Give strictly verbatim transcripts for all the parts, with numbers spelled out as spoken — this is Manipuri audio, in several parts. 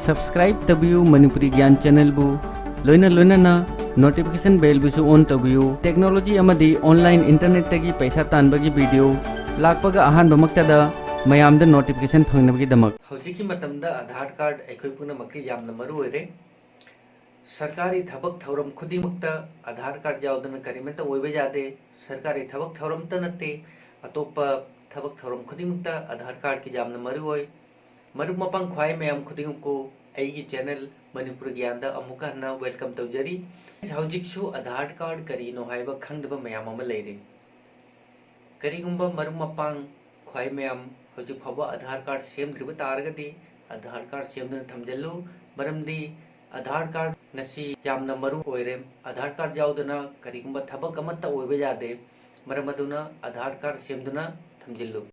Subscribe ꯇꯧꯕꯤꯌꯨ ꯃꯅꯤꯄꯨꯔꯤ ꯒ꯭ꯌꯥꯟ channelꯕꯨ, ꯂꯣꯏꯅ ꯂꯣꯏꯅꯅ notification bellꯕꯨꯁꯨ on ꯇꯧꯕꯤꯌꯨ꯫ Technology ꯑꯃꯗꯤ online internetꯇꯒꯤ ꯄꯩꯁꯥ ꯇꯥꯟꯕꯒꯤ video ꯂꯥꯛꯄꯒ ꯑꯍꯥꯟꯕꯃꯛꯇꯗ ꯃꯌꯥꯝꯗ notification ꯐꯪꯅꯕꯒꯤꯗꯃꯛ꯫ ꯍꯧꯖꯤꯛꯀꯤ ꯃꯇꯝꯗ ꯑꯥꯙꯥꯔ ꯀꯥꯔꯗ ꯑꯩꯈꯣꯏ ꯄꯨꯝꯅꯃꯛꯀꯤ ꯌꯥꯝꯅ ꯃꯔꯨ ꯑꯣꯏꯔꯦ꯫ ꯁꯔꯀꯥꯔꯒꯤ ꯊꯕꯛ ꯊꯧꯔꯝ ꯈꯨꯗꯤꯡꯃꯛꯇ ꯑꯥꯙꯥꯔ ꯀꯥꯔꯗ ꯌꯥꯎꯗꯅ ꯀꯔꯤꯃꯠꯇ ꯑꯣꯏꯕ ꯌꯥꯗꯦ꯫ ꯁꯔꯀꯥꯔꯒꯤ ꯊꯕꯛ ꯊꯧꯔꯝꯇ ꯅꯠꯇꯦ, ꯑꯇꯣꯞꯄ ꯊꯕꯛ ꯊꯧꯔꯝ ꯈꯨꯗꯤꯡꯃꯛꯇ ꯑꯥꯙꯥꯔ ꯀꯥꯔꯗꯀꯤ ꯌꯥꯝꯅ ꯃꯔꯨ ꯑꯣꯏ꯫ ꯃꯔꯨꯞ ꯃꯄꯥꯡ ꯈ꯭ꯋꯥꯏ ꯃꯌꯥꯝ ꯈꯨꯗꯤꯡꯃꯛꯄꯨ ꯑꯩꯒꯤ channel ꯃꯅꯤꯄꯨꯔ ꯒ꯭ꯌꯥꯟꯗ ꯑꯃꯨꯛꯀ ꯍꯟꯅ welcome ꯇꯧꯖꯔꯤ꯫ ꯍꯧꯖꯤꯛꯁꯨ ꯑꯥꯙꯥꯔ ꯀꯥꯔꯗ ꯀꯔꯤꯅꯣ ꯍꯥꯏꯕ ꯈꯪꯗꯕ ꯃꯌꯥꯝ ꯑꯃ ꯂꯩꯔꯤ꯫ ꯀꯔꯤꯒꯨꯝꯕ ꯃꯔꯨꯞ ꯃꯄꯥꯡ ꯈ꯭ꯋꯥꯏ ꯃꯌꯥꯝ ꯍꯧꯖꯤꯛ ꯐꯥꯎꯕ ꯑꯥꯙꯥꯔ ꯀꯥꯔꯗ ꯁꯦꯝꯗ꯭ꯔꯤꯕ ꯇꯥꯔꯒꯗꯤ ꯑꯥꯙꯥꯔ ꯀꯥꯔꯗ ꯁꯦꯝꯗꯨꯅ ꯊꯝꯖꯤꯜꯂꯨ, ꯃꯔꯝꯗꯤ ꯑꯥꯙꯥꯔ ꯀꯥꯔꯗ ꯉꯁꯤ ꯌꯥꯝꯅ ꯃꯔꯨ ꯑꯣꯏꯔꯦ꯫ ꯑꯥꯙꯥꯔ ꯀꯥꯔꯗ ꯌꯥꯎꯗꯅ ꯀꯔꯤꯒꯨꯝꯕ ꯊꯕꯛ ꯑꯃꯠꯇ ꯑꯣꯏꯕ ꯌꯥꯗꯦ꯫ ꯃꯔꯝ ꯑꯗꯨꯅ ꯑꯥꯙꯥꯔ ꯀꯥꯔꯗ ꯁꯦꯝꯗꯨꯅ ꯊꯝꯖꯤꯜꯂꯨ꯫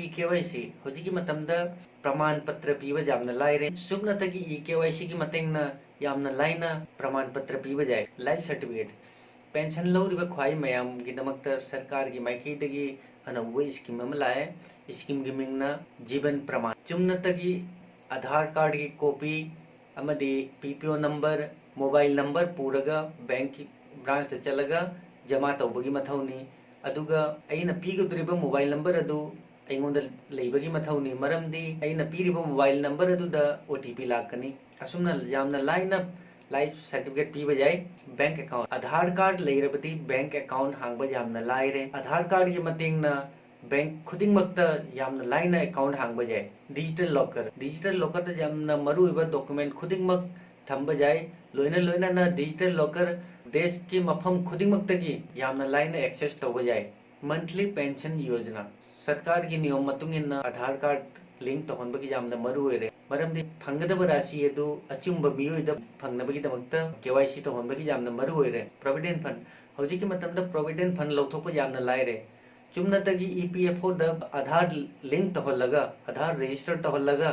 E K Y C ꯍꯧꯖꯤꯛꯀꯤ ꯃꯇꯝꯗ ꯄ꯭ꯔꯃꯥꯟ ꯄꯇ꯭ꯔ ꯄꯤꯕ ꯌꯥꯝꯅ ꯂꯥꯏꯔꯦ꯫ ꯆꯨꯞꯅꯇꯒꯤ E K Y Cꯒꯤ ꯃꯇꯦꯡꯅ ꯌꯥꯝꯅ ꯂꯥꯏꯅ ꯄ꯭ꯔꯃꯥꯟ ꯄꯇ꯭ꯔ ꯄꯤꯕ ꯌꯥꯏ꯫ Life certificate, pension ꯂꯧꯔꯤꯕ ꯈ꯭ꯋꯥꯏ ꯃꯌꯥꯝꯒꯤꯗꯃꯛꯇ ꯁꯔꯀꯥꯔꯒꯤ ꯃꯥꯏꯀꯩꯗꯒꯤ ꯑꯅꯧꯕ scheme ꯑꯃ ꯂꯥꯛꯑꯦ꯫ Schemeꯒꯤ ꯃꯤꯡꯅ ꯖꯤꯕꯟ ꯄ꯭ꯔꯃꯥꯟ꯫ ꯆꯨꯝꯅꯇꯒꯤ ꯑꯥꯙꯥꯔ ꯀꯥꯔꯗꯀꯤ copy ꯑꯃꯗꯤ P P O number, mobile number ꯄꯨꯔꯒ bankꯀꯤ branchꯇ ꯆꯠꯂꯒ ꯖꯃꯥ ꯇꯧꯕꯒꯤ ꯃꯊꯧꯅꯤ꯫ ꯑꯗꯨꯒ ꯑꯩꯅ ꯄꯤꯒꯗꯧꯔꯤꯕ mobile number ꯑꯗꯨ ꯑꯩꯉꯣꯟꯗ ꯂꯩꯕꯒꯤ ꯃꯊꯧꯅꯤ, ꯃꯔꯝꯗꯤ ꯑꯩꯅ ꯄꯤꯔꯤꯕ mobile number ꯑꯗꯨꯗ O T P ꯂꯥꯛꯀꯅꯤ꯫ ꯑꯁꯨꯝꯅ ꯌꯥꯝꯅ ꯂꯥꯏꯅ life certificate ꯄꯤꯕ ꯌꯥꯏ꯫ Bank account, ꯑꯥꯙꯥꯔ ꯀꯥꯔꯗ ꯂꯩꯔꯕꯗꯤ bank account ꯍꯥꯡꯕ ꯌꯥꯝꯅ ꯂꯥꯏꯔꯦ꯫ ꯑꯥꯙꯥꯔ ꯀꯥꯔꯗꯀꯤ ꯃꯇꯦꯡꯅ bank ꯈꯨꯗꯤꯡꯃꯛꯇ ꯌꯥꯝꯅ ꯂꯥꯏꯅ account ꯍꯥꯡꯕ ꯌꯥꯏ꯫ Digital locker, digital lockerꯗ ꯌꯥꯝꯅ ꯃꯔꯨꯑꯣꯏꯕ document ꯈꯨꯗꯤꯡꯃꯛ ꯊꯝꯕ ꯌꯥꯏ꯫ ꯂꯣꯏꯅ ꯂꯣꯏꯅꯅ digital locker ꯗꯦꯁꯀꯤ ꯃꯐꯝ ꯈꯨꯗꯤꯡꯃꯛꯇꯒꯤ ꯌꯥꯝꯅ ꯂꯥꯏꯅ access ꯇꯧꯕ ꯌꯥꯏ꯫ Monthly pension ꯌꯣꯖꯅꯥ, ꯁꯔꯀꯥꯔꯒꯤ ꯅꯤꯌꯣꯝ ꯃꯇꯨꯡ ꯏꯟꯅ ꯑꯥꯙꯥꯔ ꯀꯥꯔꯗ link ꯇꯧꯍꯟꯕꯒꯤ ꯌꯥꯝꯅ ꯃꯔꯨ ꯑꯣꯏꯔꯦ, ꯃꯔꯝꯗꯤ ꯐꯪꯒꯗꯕ ꯔꯥꯁꯤ ꯑꯗꯨ ꯑꯆꯨꯝꯕ ꯃꯤꯑꯣꯏꯗ ꯐꯪꯅꯕꯒꯤꯗꯃꯛꯇ K Y C ꯇꯧꯍꯟꯕꯒꯤ ꯌꯥꯝꯅ ꯃꯔꯨ ꯑꯣꯏꯔꯦ꯫ Provident fund, ꯍꯧꯖꯤꯛꯀꯤ ꯃꯇꯝꯗ provident fund ꯂꯧꯊꯣꯛꯄ ꯌꯥꯝꯅ ꯂꯥꯏꯔꯦ꯫ ꯆꯨꯝꯅꯇꯒꯤ E P F Oꯗ Aadhaar link ꯇꯧꯍꯜꯂꯒ, ꯑꯥꯙꯥꯔ register ꯇꯧꯍꯜꯂꯒ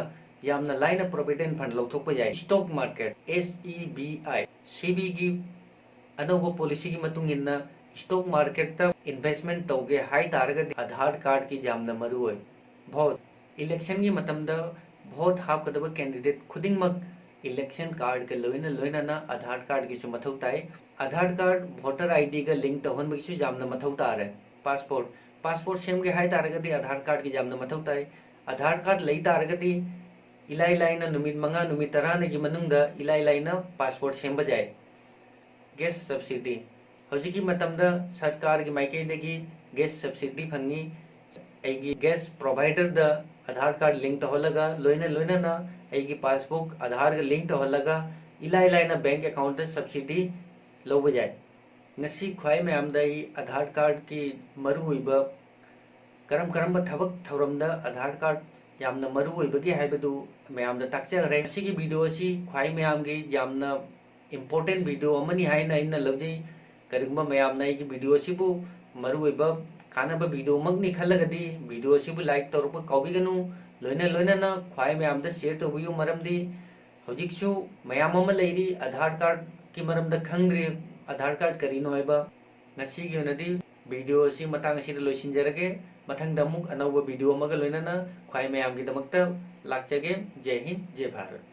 ꯌꯥꯝꯅ ꯂꯥꯏꯅ provident fund ꯂꯧꯊꯣꯛꯄ ꯌꯥꯏ꯫ Stock market, S E B I, SEBIꯒꯤ ꯑꯅꯧꯕ policyꯒꯤ ꯃꯇꯨꯡ ꯏꯟꯅ Stock marketꯇ investment ꯇꯧꯒꯦ ꯍꯥꯏ ꯇꯥꯔꯒꯗꯤ ꯑꯥꯙꯥꯔ ꯀꯥꯔꯗꯀꯤ ꯌꯥꯝꯅ ꯃꯔꯨ ꯑꯣꯏ꯫ Vote, electionꯒꯤ ꯃꯇꯝꯗ vote ꯍꯥꯞꯀꯗꯕ candidate ꯈꯨꯗꯤꯡꯃꯛ election cardꯀ ꯂꯣꯏꯅ ꯂꯣꯏꯅꯅ ꯑꯥꯙꯥꯔ ꯀꯥꯔꯗꯀꯤꯁꯨ ꯃꯊꯧ ꯇꯥꯏ꯫ ꯑꯥꯙꯥꯔ ꯀꯥꯔꯗ voter IDꯒ link ꯇꯧꯍꯟꯕꯒꯤꯁꯨ ꯌꯥꯝꯅ ꯃꯊꯧ ꯇꯥꯔꯦ꯫ Passport, passport ꯁꯦꯝꯒꯦ ꯍꯥꯏ ꯇꯥꯔꯒꯗꯤ ꯑꯥꯙꯥꯔ ꯀꯥꯔꯗꯀꯤ ꯌꯥꯝꯅ ꯃꯊꯧ ꯇꯥꯏ꯫ ꯑꯥꯙꯥꯔ ꯀꯥꯔꯗ ꯂꯩ ꯇꯥꯔꯒꯗꯤ ꯏꯂꯥꯏ ꯂꯥꯏꯅ ꯅꯨꯃꯤꯠ ꯃꯉꯥ, ꯅꯨꯃꯤꯠ ꯇꯔꯥꯅꯤꯒꯤ ꯃꯅꯨꯡꯗ ꯏꯂꯥꯏ ꯂꯥꯏꯅ passport ꯁꯦꯝꯕ ꯌꯥꯏ꯫ Gas subsidy, ꯍꯧꯖꯤꯛꯀꯤ ꯃꯇꯝꯗ ꯁꯔꯀꯥꯔꯒꯤ ꯃꯥꯏꯀꯩꯗꯒꯤ gas subsidy ꯐꯪꯉꯤ꯫ ꯑꯩꯒꯤ gas providerꯗ ꯑꯥꯙꯥꯔ ꯀꯥꯔꯗ link ꯇꯧꯍꯜꯂꯒ, ꯂꯣꯏꯅ ꯂꯣꯏꯅꯅ ꯑꯩꯒꯤ passbook ꯑꯥꯙꯥꯔꯒ link ꯇꯧꯍꯜꯂꯒ, ꯏꯂꯥꯏ ꯂꯥꯏꯅ bank accountꯇ subsidy ꯂꯧꯕ ꯌꯥꯏ꯫ ꯉꯁꯤ ꯈ꯭ꯋꯥꯏ ꯃꯌꯥꯝꯗ ꯑꯩ ꯑꯥꯙꯥꯔ ꯀꯥꯔꯗꯀꯤ ꯃꯔꯨꯑꯣꯏꯕ, ꯀꯔꯝ ꯀꯔꯝꯕ ꯊꯕꯛ ꯊꯧꯔꯝꯗ ꯑꯥꯙꯥꯔ ꯀꯥꯔꯗ ꯌꯥꯝꯅ ꯃꯔꯨ ꯑꯣꯏꯕꯒꯦ ꯍꯥꯏꯕꯗꯨ ꯃꯌꯥꯝꯗ ꯇꯥꯛꯆꯈ꯭ꯔꯦ꯫ ꯉꯁꯤꯒꯤ video ꯑꯁꯤ ꯈ꯭ꯋꯥꯏ ꯃꯌꯥꯝꯒꯤ ꯌꯥꯝꯅ important video ꯑꯃꯅꯤ ꯍꯥꯏꯅ ꯑꯩꯅ ꯂꯧꯖꯩ꯫ ꯀꯔꯤꯒꯨꯝꯕ ꯃꯌꯥꯝꯅ ꯑꯩꯒꯤ video ꯑꯁꯤꯕꯨ ꯃꯔꯨꯑꯣꯏꯕ ꯀꯥꯟꯅꯕ video ꯃꯛꯅꯤ ꯈꯜꯂꯒꯗꯤ video ꯑꯁꯤꯕꯨ like ꯇꯧꯔꯛꯄ ꯀꯥꯎꯕꯤꯒꯅꯨ꯫ ꯂꯣꯏꯅ ꯂꯣꯏꯅꯅ ꯈ꯭ꯋꯥꯏ ꯃꯌꯥꯝꯗ share ꯇꯧꯕꯤꯌꯨ, ꯃꯔꯝꯗꯤ ꯍꯧꯖꯤꯛꯁꯨ ꯃꯌꯥꯝ ꯑꯃ ꯂꯩꯔꯤ ꯑꯥꯙꯥꯔ ꯀꯥꯔꯗꯀꯤ ꯃꯔꯝꯗ ꯈꯪꯗ꯭ꯔꯤ, ꯑꯥꯙꯥꯔ ꯀꯥꯔꯗ ꯀꯔꯤꯅꯣ ꯍꯥꯏꯕ꯫ ꯉꯁꯤꯒꯤ ꯑꯣꯏꯅꯗꯤ video ꯑꯁꯤ ꯃꯇꯥꯡ ꯑꯁꯤꯗ ꯂꯣꯏꯁꯤꯟꯖꯔꯒꯦ꯫ ꯃꯊꯪꯗ ꯑꯃꯨꯛ ꯑꯅꯧꯕ video ꯑꯃꯒ ꯂꯣꯏꯅꯅ ꯈ꯭ꯋꯥꯏ ꯃꯌꯥꯝꯒꯤꯗꯃꯛꯇ ꯂꯥꯛꯆꯒꯦ꯫ ꯖꯦ ꯍꯤꯟꯗ, ꯖꯦ ꯚꯥꯔꯠ꯫